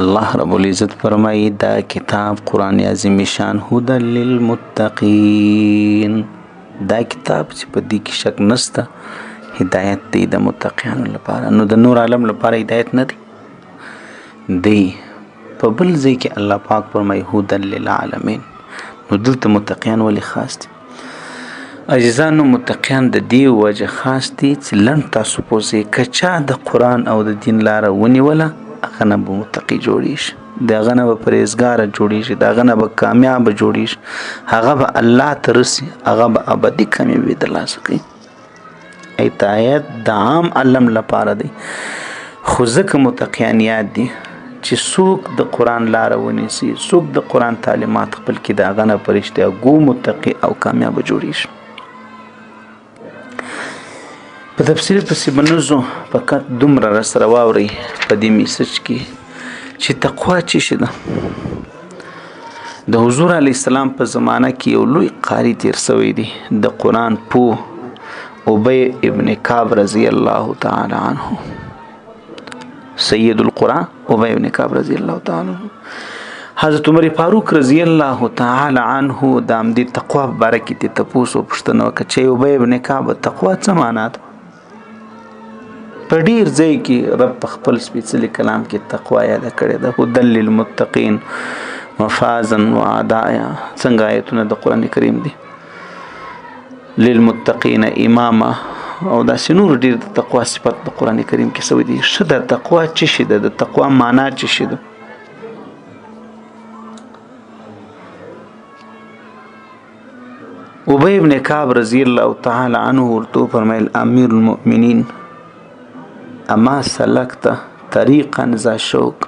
الله رب العزت فرمایي دا کتاب قرآن عظیم شان هدى للمتقین، دا کتاب چې په دې کې شک نشته هدایت دی د متقیانو لپاره. نو د نور عالم لپاره هدایت نه دی دی. په بل ځای کې الله پاک فرمایي هدى للعالمین. نو دلته متقیان ولې خاص دي؟ عزیزانو، متقیان د دې وجه خاص دي چې لنډ تاسو پوه شئ، که چا د قرآن او د دین لاره ونیوله هغه نه به متقي جوړیږي، د هغه نه به پرهېزګاره جوړیږي، د هغه نه به کامیابه جوړیږي، هغه به الله ته رسي، هغه به ابدي کامیابي ترلاسه کوي. هدایت د عام عالم لپاره دی، خو ځکه متقیان یاد دي چې څوک د قرآن لاره ونیسي، څوک د قرآن تعلیمات خپل کړي، د هغه نه په رښتیا ګو متقي او کامیابه جوړیږي. په تفصیل پسې به نه ځو، فقط دومره راسره واورئ په دې میسج کې چې تقوا څه شي ده. د حضور علیه السلام په زمانه کې یو لوی قاري تیر سوی دی، د قرآن پوه ابی ابن کعب رضی الله تعالی عنه، سید القرآن ابی ابن کعب رضی الله تعالی عنه. حضرت عمر فاروق رضی الله تعالی عنه د همدې تقوا په باره کې ترې تپوس او پوښتنه وکړه چې ابی ابن کعب تقوا څه معنا ده؟ په ډیر ځای کې رب په خپل سپېڅلي کلام کې تقوا یاده کړې ده، هدى للمتقین مفازا وعدایا. څنګه آیتونه د قرآن کریم دي، للمتقین اماما، او داسې نور ډیر د تقوا صفت د قرآن کریم کې سوی دي. ښه ده تقوا څه شي ده؟ د تقوا معنا څه شي ده؟ ابی ابن کعب رضی الله تعالی عنه ورته وفرمایل امیر المؤمنین اما سلکت طریقا ذا شوک،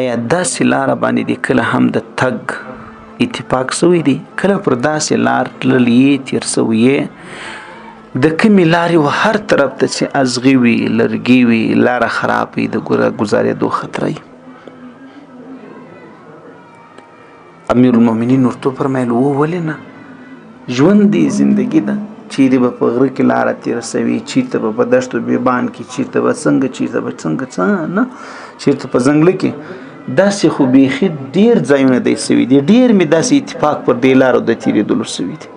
ایا داسې لاره باندې دې کله هم د تګ اتفاق سوی دی؟ کله پر داسې لار تللی یې، تېر سوی یې، د کومې لارې و هر طرف ته چې ازغي وي، لرګي وي، لاره خراب وي، د ګزارېدو خطر وي؟ امیر المؤمنین ورته وفرمایل و ولې نه، ژوند دی، زندگی ده، چیرې به په غره کې لاره تېره سوي، چیرته به په دښتو بیابان کې، چیرته به څنګه، چیرته به څنګه، څه نه، چیرته په ځنګله کې. داسې خو بیخي ډېر ځایونه دی سوي دي، ډېر مې داسې اتفاق پر دې لارو د تېرېدلو سوي دي.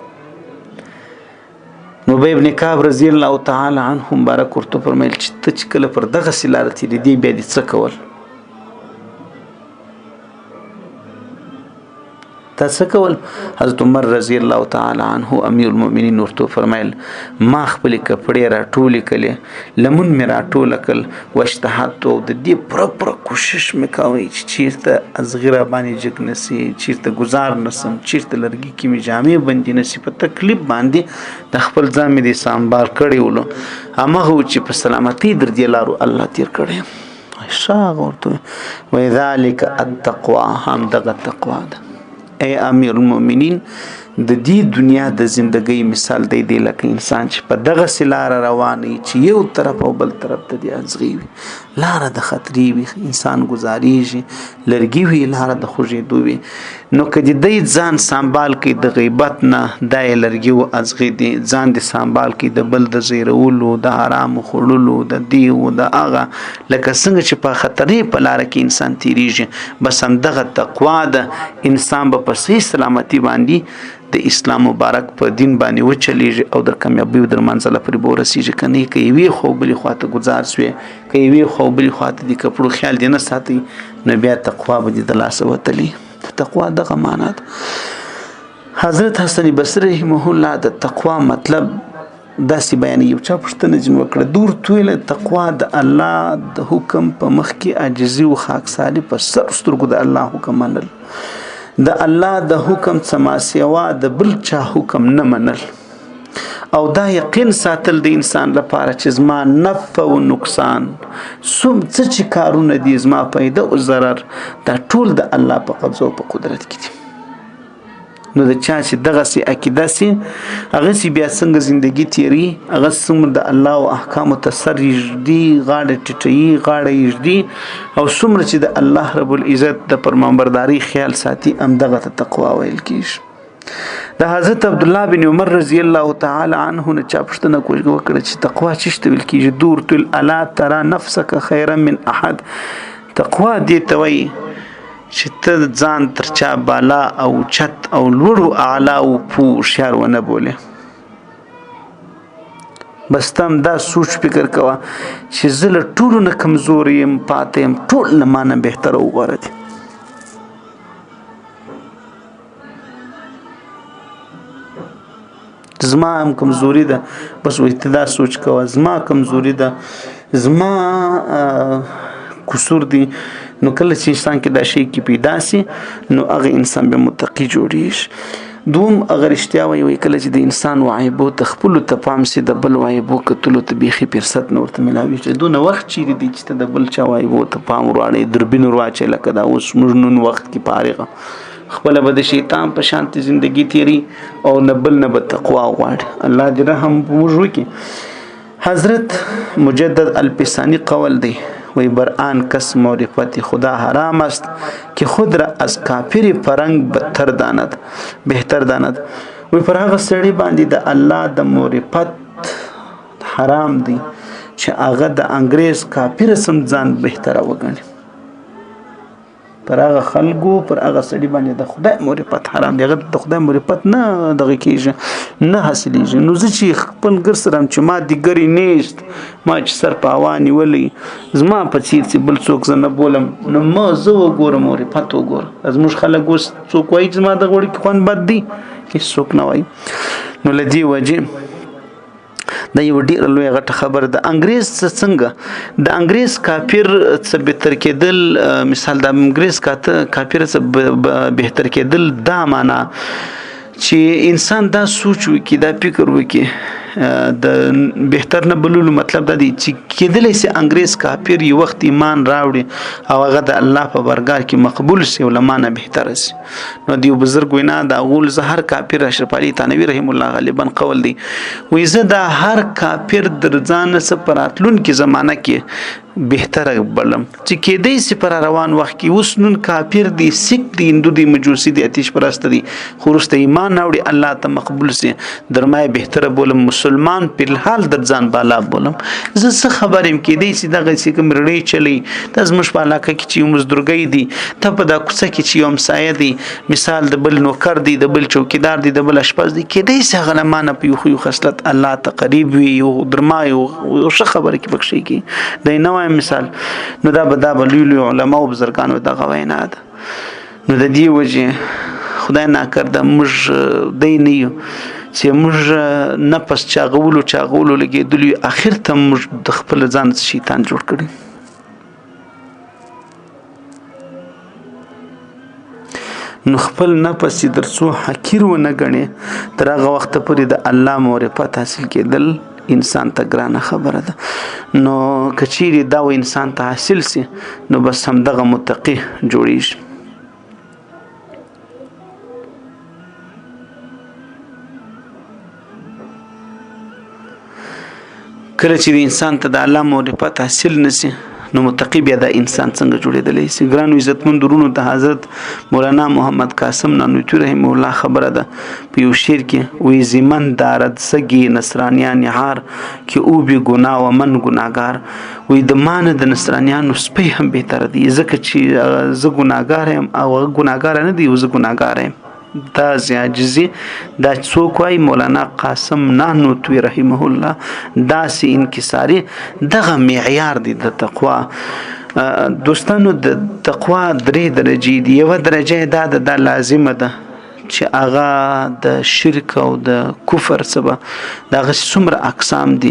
نو ابی ابن کعب رضی الله تعالی عنه مبارک ورته وفرمایل چې ته چې کله پر دغسې لاره تېرېدې بیا دې څه کول؟ تا څه کول؟ حضرت عمر رضی الله تعالی عنه امیر المؤمنین ورته وفرمایل ما خپلې کپړې راټولې کړې، لمون مې راټوله کړل، واشتهدت، او د دې پوره پوره کوشش مې کاوه چې چیرته ازغي را باندې جګ نه سي، چیرته ګزار نه سم، چیرته لرګي کې مې جامې بندې نه سي، په تکلیف باندې د خپل ځان مې دې سامبال کړی ولو، همغه و چې په سلامتۍ در دې لارو الله تېر کړی. ښه هغه ورته وایي ذلک التقوا، همدغه تقوا ده. ای امیر المؤمنین، د دې دنیا د زندګۍ مثال دی دی لکه انسان چې په دغسې لاره روان وي چې یو طرف او بل طرف ته دې ازغې وي، لاره د خطرې وي، انسان ګزارېږي، لرګي وي، لاره د خوږېدو وي. نو که دې دی ځان سنبال کړي د غیبت نه، دا یې لرګي و ازغې دي، ځان دې سنبال کړي د بل د زیرولو، د حرامو خوړلو، د دې و د هغه، لکه څنګه چې په خطرې په لاره کې انسان تېرېږي، بس همدغه تقوا ده. انسان به په صحیح سلامتي باندې د اسلام مبارک په دین باندې وچلیږي او در کامیابي او در منزله پورې به ورسېږي. که نه، که یوې خوا بلې خوا ته ګزار سوې، که یوې خوا بلې خوا ته د کپړو خیال دې نه ساتي، نو بیا تقوا به دې د لاسه وتلي. تقوا دغه معنا ده. حضرت حسن بصري رحمه الله د تقوا مطلب داسې بیانوي. یو چا پوښتنه ځینې وکړه، دور تویله تقوا د الله د حکم په مخ کې عاجزي او خاکساري، په سر سترګو د الله حکم منل، د الله د حکم څخه ما سوا د بل چا حکم نه منل، او دا یقین ساتل د انسان لپاره چې زما نفع او نقصان، څوم څه چې کارونه دي، زما فایده او ضرر، دا ټول د الله په قبضه او په قدرت کې دي. نو د چا چې دغسې عقیده سي، هغه سي بیا څنګه زندگی تیری، هغه څومره د الله او احکامو ته سر ږدي، غاړه ټیټوي، غاړه یې ږدي، او څومره چې د الله رب العزت د فرمانبرداري خیال ساتي، همدغه ته تقوا ویل کیږي. د حضرت عبدالله بن عمر رضی الله تعالی عنه نه چا پوښتنه وکړه چې تقوا څه ته ویل کیږي؟ دور تل الا ترى نفسك خیرا من احد، تقوا دې ته وایي چې ته ځان تر چا بالا او چت او لوړو اعلی او هوښیار ونه بولې. بس ته همدا سوچ فکر کوه چې زه له ټولو نه کمزوری یم، پاتې یم، ټول له ما نه بهتره او غوره دي. زما هم کمزوري ده، بس وایي ته دا سوچ کوه، زما کمزوري ده، زما قصور دی. نو کله چې انسان کې دا شی کې پیدا سي نو هغه انسان به متقی جوړیږي. دوم هغه رښتیا وایي، وایي کله چې د انسان وعیبو ته خپلو ته پام سي، د بل وعیبو کتلو ته بیخي فرصت نه ورته میلاویږي. دونه وخت چیرې دی چې ته د بل چا وعیبو ته پام ورواړې، دوربین ورواچوې، لکه دا اوس موږ نن وخت کې فارغه خپله به د شیطان په شانتې زندگی تیری او نه بل نه به تقوا غواړي. الله دې رحم په موږ وکړي. حضرت مجدد الپسانی قول دی، وی بر آن کس معرفت خدا حرام است که خود را از کافر فرنگ بدتر داند، بهتر داند. وی پر هغه سړي باندې د الله د معرفت حرام دی چې هغه د انګريز کافر سم ځان بهتره وګڼي. پر هغه خلکو، پر هغه سړي باندې د خدای معرفت حرام دی، هغه د خدای معرفت نه دغه کېږي، نه حاصلېږي. نو زه چې خپل ګر سره چې ما دیګری نیست، ما چې سر په هوا نیولی، زما په څیر چې بل څوک زه نه بولم، نو ما زه وګورم معرفت وګورم. زموږ خلک اوس څوک وایي چې زما دغه وړوکي خوند بد دی؟ هېڅوک نه وایي. نو له دې وجې دا یو ډیره لویه غټه خبره ده. انګریز څه څنګه د انګریز کافر څه بهتر کېدل، مثال د انګریز کافر څه بهتر کېدل، دا معنا چې انسان دا سوچ وکړي، دا فکر وکړي، د بهتر نه بللو مطلب دا دی چې کېدلی سي انګریز کافر یو وخت ایمان راوړي او هغه د الله په برګار کې مقبول سي او له ما نه بهتره سي. نو د یو بزرګ وینا د غول زه هر کافر، اشرف علي تانوي رحم الله غالبا قول دی، وایي زه دا هر کافر در ځانه څه په راتلونکې زمانه کې بهتره بلم چې کېدای سي پر روان وخت کې اوس نن کافر دی، سیک دی، هندو دی، مجوسي دی، آتش پرست دی، خو وروسته ایمان راوړي الله ته مقبول سي، در ما یې بهتره بولم، مسلمان په الحال در ځان بالا بولم. زه څه خبر یم کېدای سي دغه چې کوم رړې چلی دا زموږ په علاقه کې چې یو مزدورګی دی، ته په دا کوڅه کې چې یو همسایه دی، مثال د بل نوکر دی، د بل چوکیدار دی، د بل اشپز دی، کېدای سي هغه له ما نه په یو خو یو خصلت الله ته قریب وي، یو درما یو ښه خبره کې پکښې کي دی نه وایم مثال. نو دا به لوی لوی علما او بزرګانو دغه وینا ده. نو د دې وجې خدای ناکرده موږ دی نه یو چې موږ نفس چاغولو چاغولو لګېدلو یو، اخر ته موږ د خپل ځان شیطان جوړ کړي. نو خپل نفس چې در څو حقیر ونه ګڼې تر هغه وخته پورې د الله معرفت حاصل کېدل انسان ته ګرانه خبره ده. نو که چیرې دا و انسان ته حاصل سي نو بس همدغه متقي جوړیږي. کله چې انسان ته د الله معرفت حاصل نسی نو متقی بیا دا انسان څنګه جوړېدلی سي؟ ګرانو عزتمند ورونو ته حضرت مولانا محمد قاسم نانوتوي رحمه الله خبره ده په یو شعر کې وی زمن دارد سګي نصرانیان هار کې او بی ګناه و من ګناګار. وی د مان د نصرانیانو سپی هم بهتر دی، ځکه چې زه ګناګار یم او هغه ګناګار نه دی، زه ګناګار یم. دا عاجزي دا څوک وایي؟ مولانا قاسم نانوتوي رحمه الله. داسې انکساري دغه معیار دی د تقوا. دوستانو د تقوا درې درجې دي. یوه درجه دا ده، دا لازمه ده چې هغه د شرک او د کفر څخه به د هغه څومره اقسام دي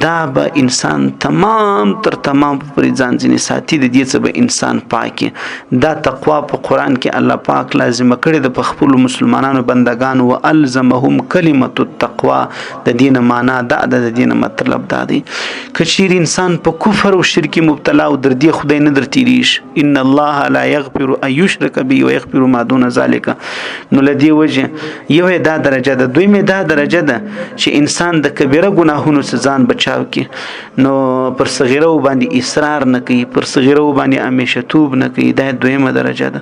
دا به انسان تمام تر تمام پورې ځان ځینې ساتي، د دې څخه به انسان پاکي. دا تقوا په قرآن کې الله پاک لازمه کړې ده په خپلو مسلمانانو بندګانو، والزمهم کلمة التقوا. د دې نه معنا دا ده، د دې نه مطلب دا دی که چیرې انسان په کفر او شرک مبتلا او در دې خدای نه در تېرېږي، ان الله لا یغفر ان یشرک به ویغفر ما دون ذلک، نو له دې وجې یو یې دا درجه ده. دویم یې دا درجه ده چې انسان د کبیره ګناهونو څخه ځان بچاو کړي، نو پر صغیره باندې اصرار نه کوي، پر صغیره باندې همیشه توب نه کوي. دا دویمه درجه ده.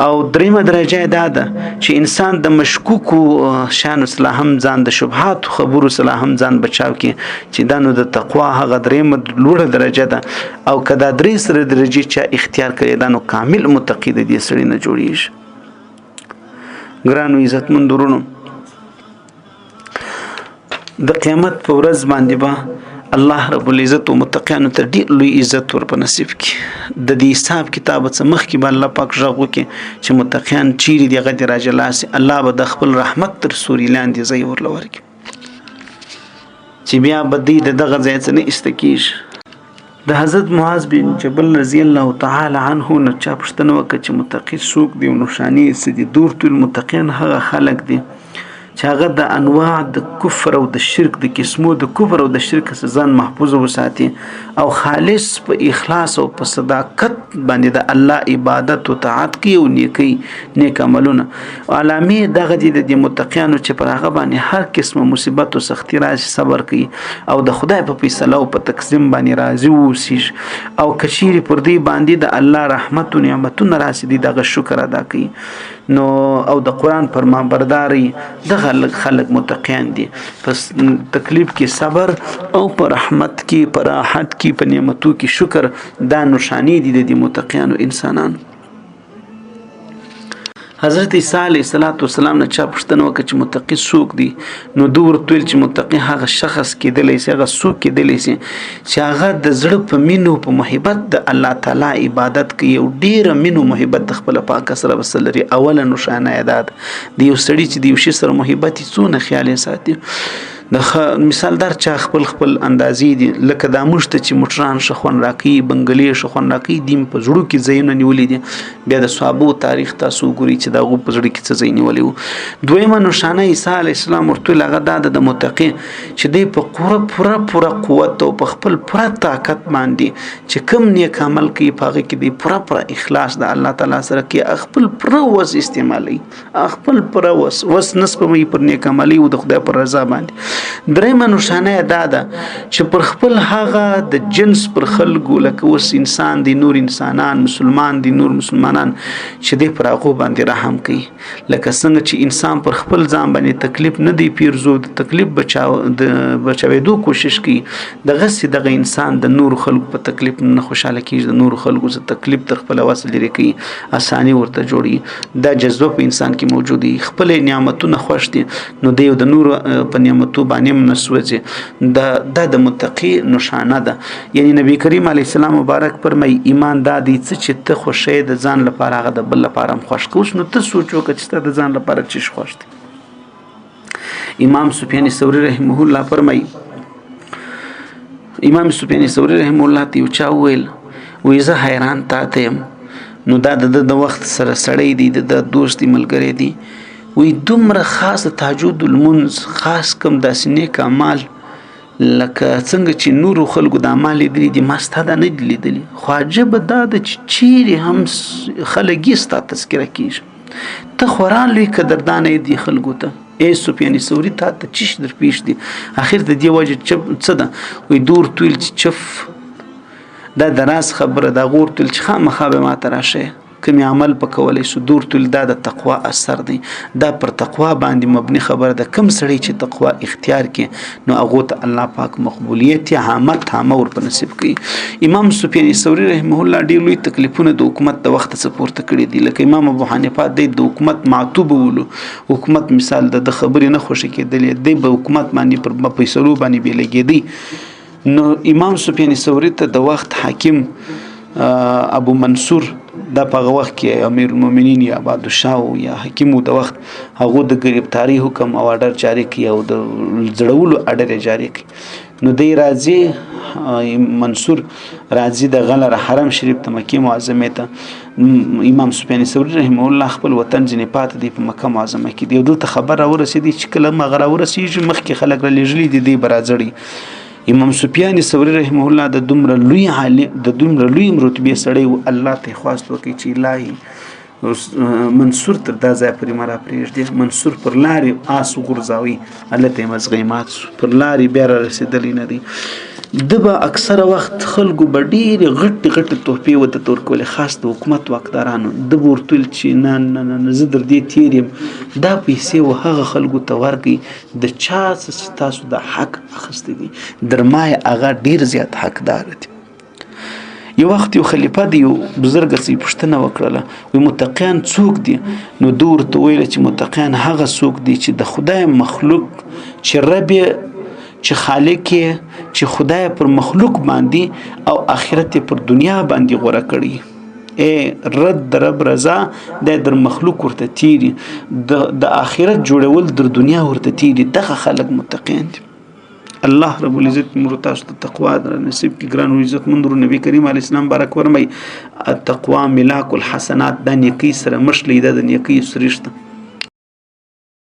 او دریمه درجه دا ده چې انسان د مشکوکو شیانو څخه هم ځان، د شبهات خبرو څخه هم ځان بچاو کړي، چې دا نو د تقوا هغه دریمه لوړه درجه ده. او که دا درې سره درجې چا اختیار کړي، دا نو کامل متقي د دې سړي نه جوړیږي. ګرانو عزتمند ورونو، د قیامت په ورځ باندې به الله رب العزت او متقینو ته ډیر لوی عزت ور په نصیب کړي. د دې حساب کتاب څخه مخکې به الله پاک غږ وکړي چې متقیان چیرې دي، هغه دې راجلا سي. الله به د خپل رحمت تر سوري لاندې ځای ورله ورکړي چې بیا به دوی د دغه ځای څخه نه ایسته کېږي. د حضرت معاذ بن جبل رضی الله تعالی عنه نه چا پوښتنه وکړه چې متقي څوک دی او نښانې یې څه دي؟ دور ټول متقیان هغه خلک دي چې هغه د انواع د کفر او د شرک د قسمو د کفر او د شرک څخه ځان محفوظ وساتي او خالص په اخلاص او په صداقت باندې د الله عبادت او طاعت کوي او نیکی نیک عملونه. علامې دغه دي د متقیانو چې پر هغه باندې هر قسمه مصیبت او سختی راشي صبر کوي او د خدای په فیصله او په تقسیم باندې راضي اوسي، او کچیرې پر دې باندې د الله رحمت او نعمتونه راشي دی دغه شکر ادا کوي. نو او د قرآن فرمانبرداري دغه خلک متقیان دي. پس تکلیف کې صبر او په رحمت کې، په راحت کې، په نعمتو کې شکر، دا نشانې دي د دې متقیانو انسانانو. حضرت عیسی علیه السلام نه چا پوښتنه وکړه چې متقي څوک دی؟ نو دوی ورته ویل چې متقي هغه شخص کېدلی شي، هغه څوک کېدلی شي چې هغه د زړه په مینو په محبت د الله تعالی عبادت کوي او ډېره مینو محبت د خپل پاک سره وسره لري. اوله نښانه یې دا ده د یو سړي چې د یو شي سره محبت یې څونه خیال یې ساتي. د مثال در چا خپل خپل اندازې دي، لکه دا موږ ته چې موټران ښه خوند راکوي، بنګلې ښه خوند راکوي، دیم په زړو کې ځایونه نیولي دي. بیا د صحابو تاریخ تاسو وګورئ چې د هغو په زړه کې څه ځای نیولی وو. دویمه نښانه عیسی علیه السلام ورته ویل هغه دا ده د متقي چې دی په پوره پوره پوره قوت او په خپل پوره طاقت باندې چې کوم نیک عمل کوي په هغه کې دی پوره پوره اخلاص د الله تعالی سره کوي، خپل پوره وس استعمالوي، خپل پوره وس وس نه سپموي پر نیک عملي او د خدای پر رضا باندې. درېیمه نښانه یې دا ده چې پر خپل هغه د جنس پر خلکو، لکه اوس انسان دی نور انسانان، مسلمان دی نور مسلمانان، چې دی پر هغو باندې رحم کوي. لکه څنګه چې انسان پر خپل ځان باندې تکلیف نه دی پیرزو، د تکلیف بچاو د بچاوېدو کوشش کوي، دغسې دغه انسان د نورو خلکو په تکلیف نه خوشحاله کېږي، د نورو خلکو څخه تکلیف تر خپله وسه لرې کوي، اساني ورته جوړوي. دا جذبه په انسان کې موجود وي، خپلې نعمتونه خوښ دي نو دی د نورو په نعمتو باندې هم نه سوځي. دا د متقي نښانه ده. یعنی نبی کریم علیه السلام مبارک فرمایي ایمان دا دی څه چې ته خوښې د ځان لپاره هغه د بل لپاره هم خوښ کړه. اوس نو ته سوچ وکړه چې ستا د ځان لپاره څه شی خوښ دی. امام سفیان ثوری رحمه الله فرمایي، امام سفیان ثوری رحمه الله ته یو چا وویل، وایي زه حیران تا ته یم. نو دا د ده د وخت سره سړی دی، د ده دوست دی، ملګری دی. وی دومره خاص د تهجد لمونځ، خاص کوم داسې نیک اعمال لکه څنګه چې نورو خلکو د اعمال لیدلي دي، ما ستا دا نه دي لیدلي. خو عجبه دا ده چې چیرې هم خلک یې ستا تذکره کېږي. ته خورا لوی قدردان یې دي خلکو ته. ای سفیان ثوري، تا ته څه شي در پېښ دي؟ اخر د دې وجه څه ده؟ وایي ده ورته ویل چې چف، دا د راز خبره ده. هغه ورته ویل چې خامخا به ما ته راشئ، کوم عمل په کولی شو. دور تل دا د تقوا اثر دی، دا پر تقوا باندې مبني خبره ده. کم سړی چې تقوا اختیار کړي نو هغو ته الله پاک مقبولیت عامه تامه ور په نصیب کوي. امام سفیان ثوری رحمه الله ډېر لوی تکلیفونه د حکومت د وخت څخه پورته کړي دي. لکه امام ابو حنیفه دی د حکومت معتوب ولو، حکومت مثال د خبرې نه خوښې کېدلې، دی به حکومت باندې پر فیصلو باندې بې لګېدی. نو امام سفیان ثوری ته د وخت حاکم ابو منصور، دا په هغه وخت کې امیر المؤمنین یا بادشاه یا حاکم د وخت، هغه د گرفتاری حکم او اډر جاری کړي او د زړولو اډر یې جاری کړي. نو دی راځي، منصور راځي د غلر حرم شریف ته، مکې معظمې ته. امام سفیان ثوری رحمه الله خپل وطن ځینې پاتې دی په مکه معظمه کې دی. او دلته خبر راورسېدی چې کله هم هغه راورسېږي مخکې خلک رالیږلي دي، دی به راځړي. امام سفیان ثوری رحمه الله د دومره لوی عالم، د دومره لوی رتبې سړی و، الله ته خواست وکړي چې الهي منصور تر دا ځای پورې مه راپرېږدې. منصور پر لارې آس وغورځاوی، هلته یې مزغی مات شو، پر لارې بیا را رسېدلی نه دی. ده به اکثره وخت خلکو به ډېرې غټې غټې تحفې ورته ته ورکولې، خاص د حکومت واکدارانو. ده به ورته ویل چې نه نه نه نه، زه در دې تېر یم، دا پیسې و هغه خلکو ته ورکړئ د چا څخه چې تاسو د حق اخیستی دی، در ما یې هغه ډېر زیات حقدار دی. یو وخت یو خلیفه د یو بزرګ څخه پوښتنه وکړله، وی متقیان څوک دي؟ نو ده ورته وویل چې متقیان هغه څوک دي چې د خدای مخلوق، چې رب یې، چې خالق یې، چې خدای پر مخلوق باندې او آخرت یې پر دنیا باندې غوره کړی. ای رد د رب رضا د در مخلوق ورته تیری، د آخرت جوړول در دنیا ورته تیری، دغه خلک متقیان دي. الله رب العزت موږ تاسو ته تقوا در نصیب کړي. ګران او عزتمند نبی کریم علیه السلام بارک ورمای، التقوا ملاک الحسنات، د نیکی سره مشلی ده، د نیکی سرشته.